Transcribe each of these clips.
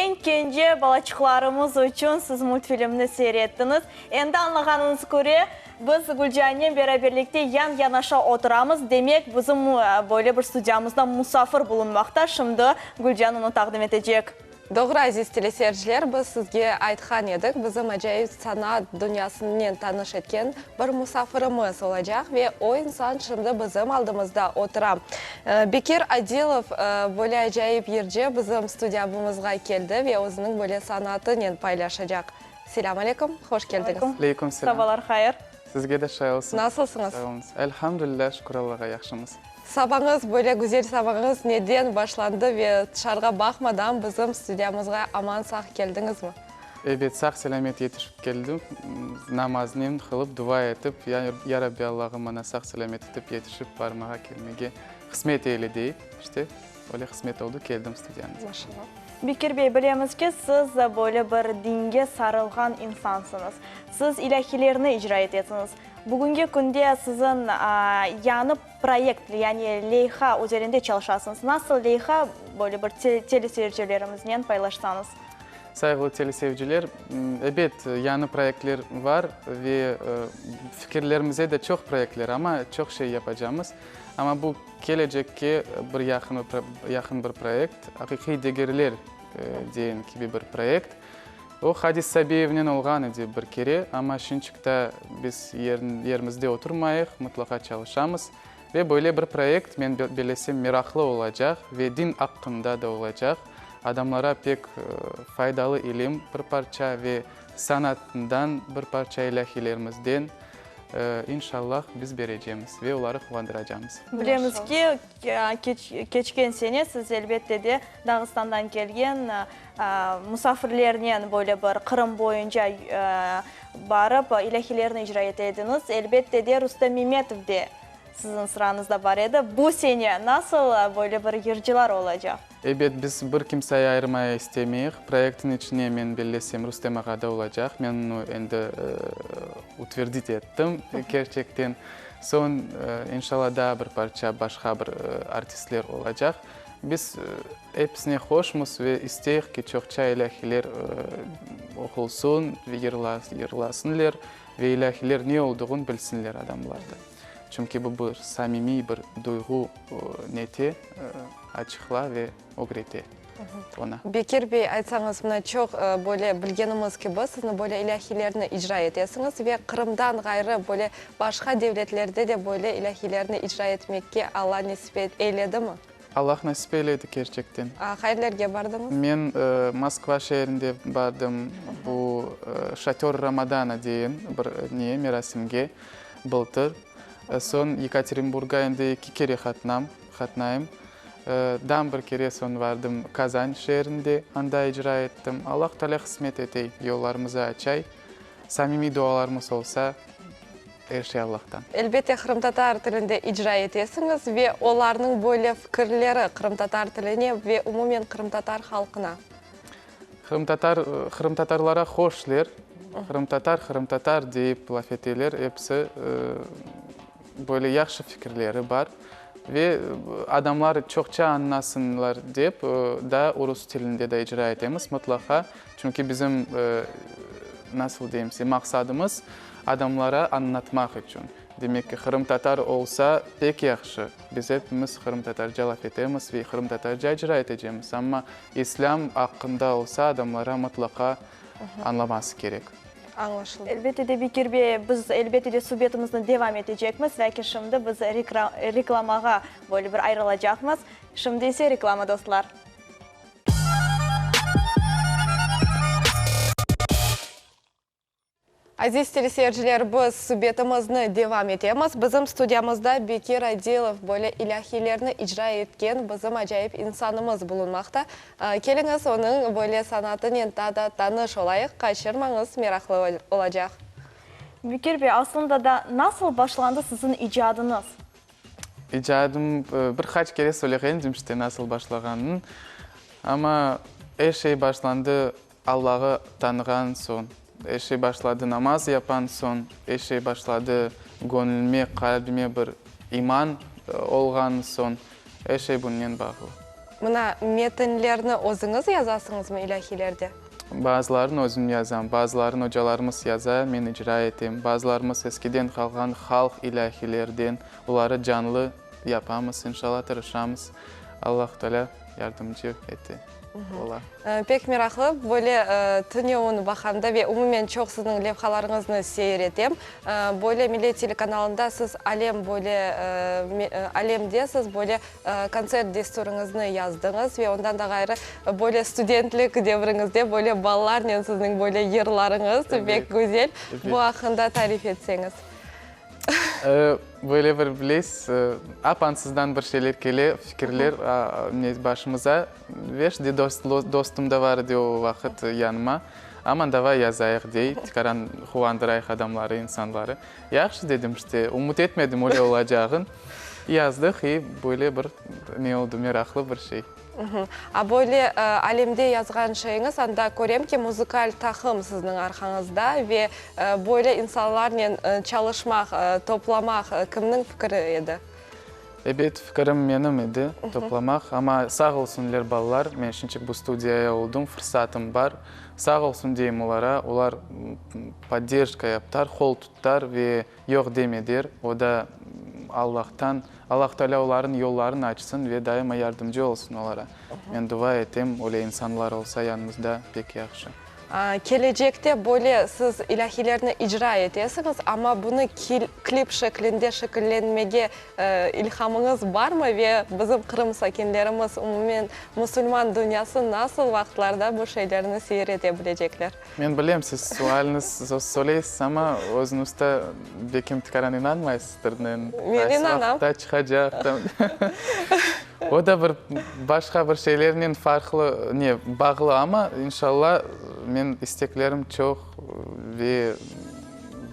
Eñ kence balaçıqlarımız içün siz multfilmni seyir ettiñiz. Endi añlağanıñız köre, biz Gülcianen beraberlikte yan-yanaşa oturamız. Demek, bizim böyle bir studiyamızda musafir bulunmaqta. Şimdi Gülcian onı taqdim etecek. Doğru, aziz teleseyirciler, biz sizge aytqan edik, bizim acayip sanat dünyasınen tanış etken bir musafirimiz olacaq ve o insan şimdi bizim aldımızda otura. Bekir Adilov böyle acayip yırcı bizim studiyamızğa keldi ve özüniñ böyle sanatınen paylaşacaq. Selâm aleyküm, hoş keldiñiz. Aleyküm selâm. Sabalar hayır. Sizge de şay olsun. Nasılsıñız? Sağ oluñız. Elhamdülilâ, şükür Allağa, yahşımız. Sabañız, böyle güzel sabañız neden başlandı ve tışarığa baqmadan bizim studiyamızğa aman-sağ keldiñizmi? Ebet, sağ-selâmet yetişip keldim. Namaznen qılıp, dua etip, Ya Rabbi Allağım, maña sağ-selâmet etip yetişip barmağa, kelmege qısmet eyle deyip, işte, öyle qısmet oldı, keldim studiyañızğa. Maşallah. Bekir bey, bilemiz ki, siz böyle bir dinge sarılğan insansıñız. Siz ilâhilerni icra etesiñiz. Bugünki künde siziñ yañı proyekt, yani leyha üzerinde çalışasıñız. Nasıl leyha, böyle bir teleseyircilerimiznen paylaşsañız? Sayğılı teleseyirciler, ebet, yañı proyektler bar ve fikirlerimize de çoq proyektler, amma çoq şey yapacamız. Amma bu kelecekke bir yaqın yaqın bir proyekt, Aqiqiy degerler deyen kibi bir proyekt. O Hadis Sabiyevnen olğan edi bir kere, amma şinçikta biz yerimizde oturmayıq, mıtlaqa çalışamız. Ve böyle bir proyekt, men bellesem, meraqlı olacaq ve din aqqında da olacaq. Adamlara pek faydalı ilim bir parça ve sanatından bir parça ilâhiylerimizden, inşallah, biz berecemiz ve oları quvandıracamız. Bilemiz ki, keçken sene siz, elbette de, Dağıstandan kelgen musafirlernen böyle bir Qırım boyunca barıp, ilâhilerni icra ete ediñiz. Elbette de, Rustem Memetov de siziñ sırañızda bar edi. Bu sene nasıl böyle bir yırcılar olacaq? Ebet, biz bir kimsayı ayırmaya istemeyik. Proyektniñ içine, men bellesem, Rustem ağa da olacaq. Men onı endi utverdit ettim kerçekten. Soñ, inşallah, daa bir parça başqa bir artistler olacaq. Biz episine hoşmuz ve isteyik ki, çoqça ilâhiler oqulsun ve yırlasınler ve ilâhiler ne olduğın bilsinler adamlar da. Çünki bu bir samimiy bir duyğu nete, açıqla ve ögrete ona. Bekir bey, aytsañız, mına çoq böyle bilgenimiz kibi, sizni böyle ilâhilerni icra etesiñiz ve Qırımdan ğayrı böyle başqa devletlerde de böyle ilâhilerni icra etmekke Alla nesip eyledimi? Allah nasip eyledi kerçekten. Qayerlerge bardıñız? Men Moskva şeerinde bardım, bu Şatör Ramadana deyen bir ne merasimge bıltır. Soñ Yekaterinburgğa endi eki kere qatnam, qatnayım. Dam bir kere soñ bardım Kazan şeerinde, anda icra ettim. Allah Teala qısmet etey, yollarımızı açay. Samimiy dualarımız olsa, Er şey Allahtan. Elbette, qırımtatar tilinde icra etesiñiz ve olarnıñ böyle fikirleri qırımtatar tiline ve umumen qırımtatar halqına. Qırımtatar, qırımtatarlara hoşler, qırımtatar, qırımtatar deyip laf eteler, episi böyle yahşı fikirleri bar ve adamlar çoqça añlasınlar dep da urus tilinde de icra etemiz mıtlaqa, çünki bizim, nasıl deyim size, maqsadımız, Adamlara añlatmaq içün. Demek ki, qırımtatar olsa, pek yahşı. Biz epimiz qırımtatarca laf etemiz ve qırımtatarca icra etecemiz. Amma islâm aqqında olsa, adamlara mıtlaqa añlaması kerek. Añlaşıldı. Elbette de, Bekir bey, biz elbette de subetimizni devam etecekmiz, lâkin şimdi biz reklamağa böyle bir ayrılacaqmız. Şimdi ise reklama, dostlar. Aziz teleseyirciler, biz subetimizni devam etemiz. Bizim studiyamızda Bekir Adilov, böyle ilâhiylerni icra etken bizim acayip insanımız bulunmaqta. Keliñiz, onıñ böyle sanatınen daa da tanış olayıq, qaçırmañız, meraqlı olacaq. Bekir bey, aslında da nasıl başlandı siziñ icadıñız? İcadım, bir qaç kere söylegendim işte nasıl başlağanın, amma er şey başlandı Allağı tanığan soñ, er şey başladı namaz yapan soñ, er şey başladı göñlüme, qalbime bir iman olğan soñ, er şey bunnen bağlı. Mına, metinlerni özüñiz yazasıñızmı ilâhiylerde? Bazılarını özüm yazam, bazılarını ocalarımız yaza, men icra etem. Bazılarımız eskiden qalğan halq ilâhiylerden, oları canlı yapamız, inşallah, tırışamız. Allah Teala yardımcı ete, ola. Pek meraqlı, böyle tünevin baqanda ve umumen çoq siziñ levhalarıñıznı seyir etem. Böyle Millet telekanalında siz Alem böyle Alemde siz böyle kontsert desturiñizni yazdıñız ve ondan da ğayrı böyle studentlik devriñizde böyle balalarnen siziñ böyle yırlarıñız pek güzel. Bu aqqında tarif etseñiz. Böyle bir, bilesiz, apansızdan bir şeyler kele, fikirler başımıza. Ve şimdi dostum da bar edi o vaqıt yanıma. Aman, davay yazayıq, dey, tikaran quvandırayıq adamları, insanları. Yahşı, dedim, işte, ümüt etmedim öyle olacağın. Yazdıq, i böyle bir ne oldı, meraqlı bir şey. A böyle alemde yazğan şeyiñiz, anda körem ki, muzıkal taqım sizniñ arqañızda ve böyle insanlarnen çalışmaq, toplamaq kimniñ fikri edi? Ebet, fikirim menim edi, toplamaq. Amma sağ olsunler balalar, men şinçik bu studiyaya oldım, fırsatım bar. Sağ olsun deyim olara, olar podderjka yaptılar, qol tuttılar ve yoq demediler. O da Allahtan, Allah Teala olarnıñ yollarını açsın ve daima yardımcı olsun olara. Men dua etem, öyle insanlar olsa yanımızda pek yahşı. Kelecekte böyle siz ilâhiylerni icra etesiñiz, amma bunı klip şeklinde şekillenmege ilhamıñız barmı ve bizim Qırım sakinlerimiz, umumen musulman dünyası nasıl vaqıtlarda bu şeylerni seyir ete bilecekler? Men bilem, siz sualni söyleysiz, amma özüñiz de belkim tikaran inanmaysızdır, Men inanam. Qaysı vaqıtta çıqacaq. O da bir başqa bir şeylernen farqlı, ne, bağlı, amma, inşalla, men isteklerim çoq ve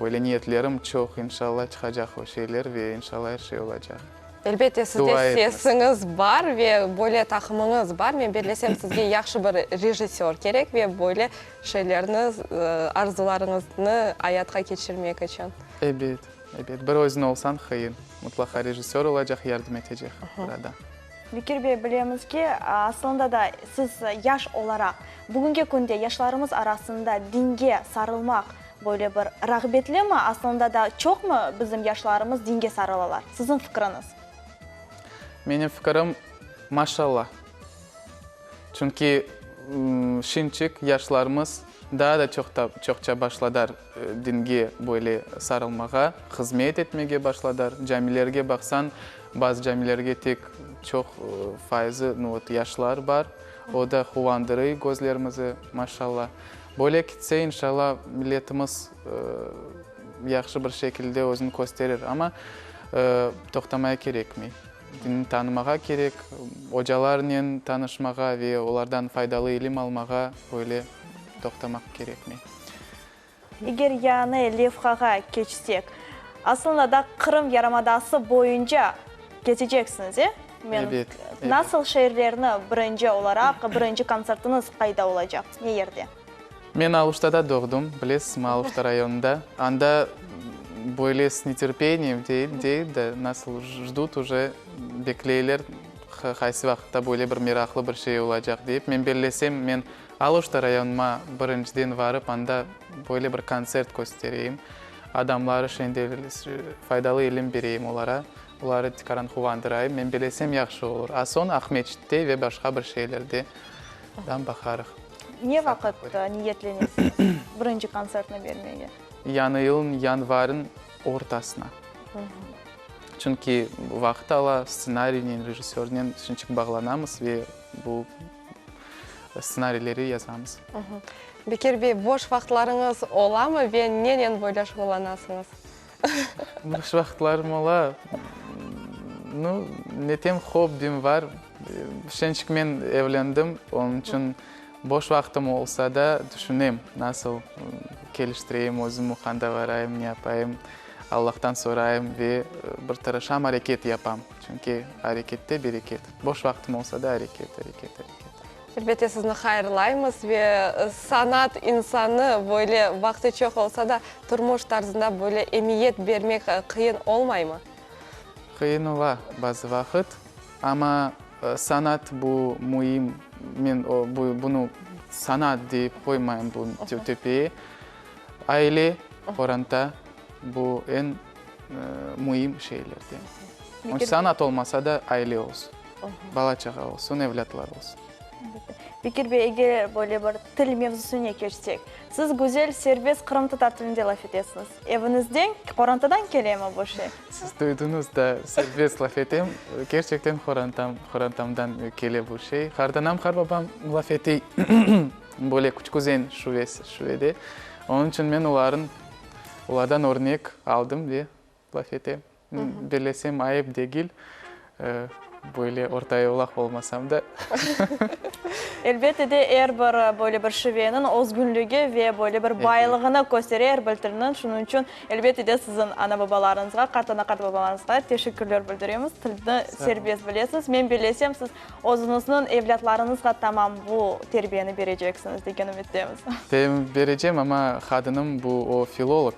böyle niyetlerim çoq, inşalla, çıqacaq o şeyler ve inşalla er şey olacaq. Elbette, sizde sesiñiz bar ve böyle taqımıñız bar. Men bellesem, sizge yahşı bir rejissör kerek ve böyle şeylerni, arzularıñıznı ayatqa keçirmek içün. Ebet. Ebet, bir özüñ olsañ qıyın. Mutlaqa rejissör olacaq, yardım etecek burada. Bekir bey, bilemiz ki, aslında da siz yaş olaraq, bugünki künde yaşlarımız arasında dinge sarılmaq böyle bir rağbetlimi, aslında da çoqmı bizim yaşlarımız dinge sarılalar? Siziñ fikriñiz? Menim fikirim, maşallah. Çünki şimçik yaşlarımız daa da çoqça başladar dinge böyle sarılmağa, hızmet etmege başladar. Camilerge baqsañ, bazı camilerge tek çoq fayızı, nu vot, yaşlar bar. O da quvandırıy közlerimizi, maşallah. Böyle kitse, inşallah, milletimiz yahşı bir şekilde özüni kösterir. Amma toqtamaya kerekmey. Dinni tanımağa kerek, ocalarnen tanışmağa ve olardan faydalı ilim almağa böyle toqtamaq kerekmey. Eger yañı levhağa keçsek, aslında da Qırım yarımadası boyunca kezeceksiñiz, e? Men, Ebet, ebet. Nasıl şeerlerni birinci olaraq, birinci kontsertiñiz qayda olacaq, ne yerde? Men Aluştada doğdım, bilesizmi, Aluşta rayonında. Anda böyle s neterpeniyem dey, dey de, nasıl jdut uje, bekleyler, qaysı vaqıtta böyle bir meraqlı bir şey olacaq deyip. Men bellesem, men Aluşta rayonıma birinciden varıp, anda böyle bir kontsert köstereyim, adamları şeñde faydalı ilim bereyim olara, oları tikaran quvandırayım, men bellesem yahşı olur. A soñ Aqmeçitte ve başqa bir şeylerde dan baqarıq. Ne vaqıt niyetlenesiñiz birinci kontsertni bermege? Yañı yılnıñ yanvarıñ ortasına. Çünki vaqıt ala, stsenariynen, rejissörnen şinçik bağlanamız ve bu stsenariyleri yazamız. Bekir bey, boş vaqıtlarıñız olamı ve nenen böyle şuğullanasıñız? Boş vaqıtlarım ola. Nu, netem hobbim var. Şençik men evlendim, onıñ içün boş vaqtım olsa da, tüşünem, nasıl keliştireyim özümi, qanda varayım, ne yapayım, Allahtan sorayım ve bir tırışam, areket yapam. Çünki arekette bereket. Boş vaqtım olsa da, areket, areket, areket. Elbette, sizni hayırlaymız ve sanat insanı böyle vaqtı çoq olsa da, turmuş tarzında böyle emiyet bermek qıyın olmaymı? Qıyın ola bazı vaqıt, amma. Sanat bu müim, men bunı sanat deyip qoymayım bu töpeye. Aile, qoranta, bu eñ müim şeylerden. Onıñ içün sanat olmasa da, aile olsun, bala-çağa olsun, evlâtlar olsun. Bekir bey, eger böyle bir til mevzusına keçsek, siz güzel, serbest qırımtatar tilinde laf etesiñiz. Eviñizden, qorantadan kelemi bu şey? Siz duydıñız da, serbest laf etem. Kerçekten qorantam, qorantamdan kele bu şey. Qartanam, qarbabam laf etey böyle küçküzen şuvesi, şuvede. Onıñ içün men oların, olardan örnek aldım ve laf etem. Bellesem, ayıp degil, böyle ortayolaq olmasam da. Elbette de, er bir böyle bir şiveniñ özgünligi ve böyle bir baylığını köstere er bir tilniñ. Şunıñ içün, elbette de, siziñ ana-babalarıñızğa, qartana-qartbabalarıñızğa teşekkürler bildiremiz. Tilni serbest bilesiz. Men bellesem, siz Özüñizniñ evlâtlarıñızğa tamam bu terbiyeni bereceksiñiz degen ümittemiz. Berecem, amma qadınım bu, o filolog,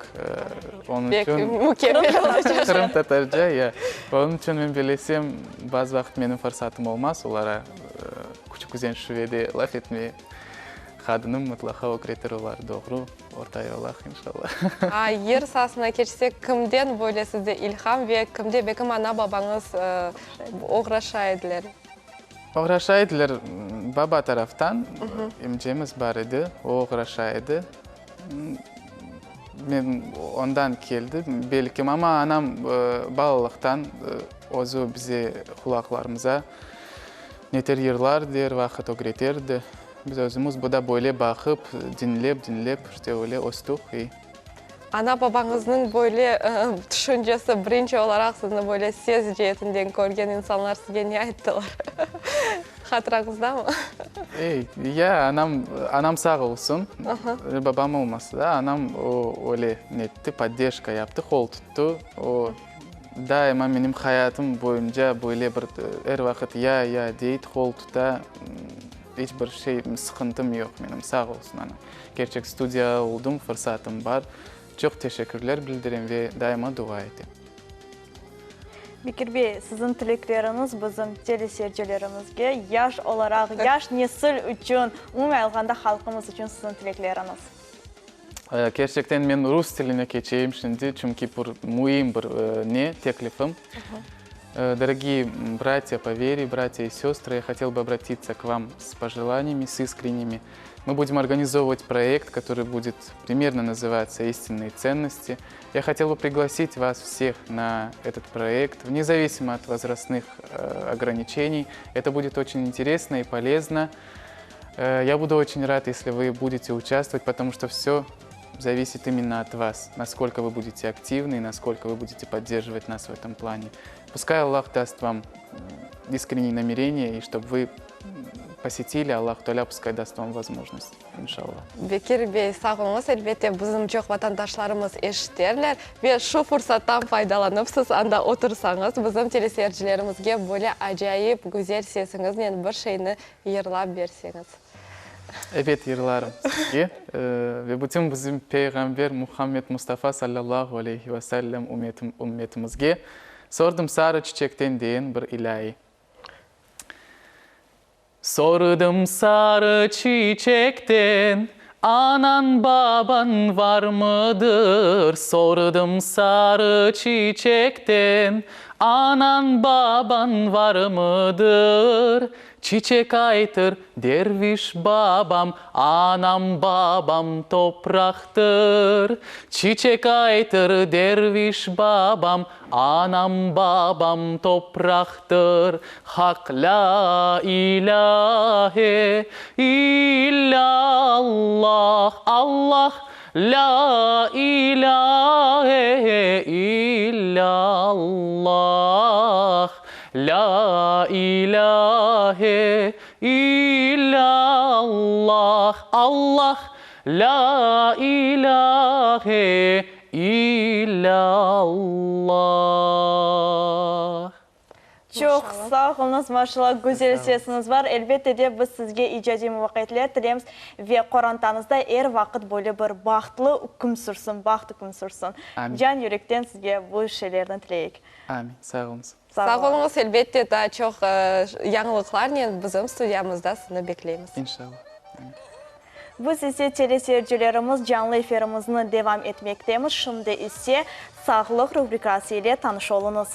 onıñ içün. Pek mükemmel olacaq. Qırımtatarca, ya. Onıñ içün men bilesem, bazı vaqıt menim fırsatım olmaz olara küçük üzen şivede laf etmeye. Qadınım mıtlaqa ögretir olar doğru, orta yolaq, inşallah. A, yır saasına keçsek, kimden böyle sizde ilham ve kimde, belkim ana-babañız oğraşa ediler? Oğraşa ediler, baba taraftan emcemiz bar edi, o oğraşa edi. Men ondan keldi, belkim, amma anam balalıqtan özü bize qulaqlarımıza neter yırlar der vaqıt ögreterdi. Biz özümiz bu da böyle baqıp, diñlep, diñlep, işte öyle östük. İ. Ana-babañıznıñ böyle tüşüncesi, birinci olaraq sizni böyle ses ceetinden körgen insanlar sizge ne ayttılar? Hatırañızdamı? Ey, ya, anam, anam sağ olsun, babam olmasa da, anam o öyle netti, podderjka yaptı, qol tuttı. O daima menim hayatım boyunca böyle bir er vaqıt ya, ya deyit, qol tuta. İç bir şey, sıqıntım yoq menim, sağ olsun anam. Kerçek studiya oldım, fırsatım bar. Çoq teşekkürler bildirem ve daima dua etem. Bekir bey, siziñ tilekleriñiz bizim teleseyircilerimizge, yaş olaraq, yaş nesil içün, umumen alğanda halqımız içün siziñ tilekleriñiz. Kerçekten men rus tiline keçeyim şimdi, çünki bu müim bir ne, teklifim. Дорогие братья по вере, братья и сестры, я хотел бы обратиться к вам с пожеланиями, с искренними. Мы будем организовывать проект, который будет примерно называться «Истинные ценности». Я хотел бы пригласить вас всех на этот проект, независимо от возрастных ограничений. Это будет очень интересно и полезно. Я буду очень рад, если вы будете участвовать, потому что все зависит именно от вас, насколько вы будете активны и насколько вы будете поддерживать нас в этом плане. Пускай Аллах даст вам искренние намерения, и чтобы вы посетили, Аллах Таля пускай даст вам возможность, иншаллах. Bekir bey, sağ oluñız. Elbette, bizim çoq vatandaşlarımız eşiterler ve şu fursattan faydalanıp, siz anda otursañız, bizim teleseyircilerimizge böyle acayip, güzel sesiñiznen bir şeyni yırlap berseñiz. Ebet, yırlarım sizge ve bütün bizim Peyğamber Muhammed Mustafa sallallahu aleyhi ve sellem ümmetimizge Sordım sarı çiçekten deyen bir ilâi. Sordım sarı çiçekten, Anan baban varmıdır? Sordım sarı çiçekten, Anan baban varmıdır? Çiçek aytır, Derviş babam, anam babam topraqtır. Çiçek aytır, Derviş babam, anam babam topraqtır. Haq lâ ilâhe illâllah, Allah, lâ ilâhe illâllah, Lâ ilâhe illâllah, Allah, lâ ilâhe illâllah. Çoq sağ oluñız, maşallah, güzel sesiñiz bar. Elbette de, biz sizge icadiy muvafaqiyetler tileymiz ve qorantañızda er vaqıt böyle bir bahtlı üküm sürsün, baht üküm sürsün. Amin. Can yürekten sizge bu şeylerni tileyik. Amin, sağ oluñız. Sağ oluñız, elbette, daa çoq yañılıqlarnen bizim studiyamızda sizni bekleymiz. İnşallah. Biz ise, teleseyircilerimiz, canlı efirimizni devam etmektemiz. Şimdi ise Sağlıq rubrikası ile tanış oluñız.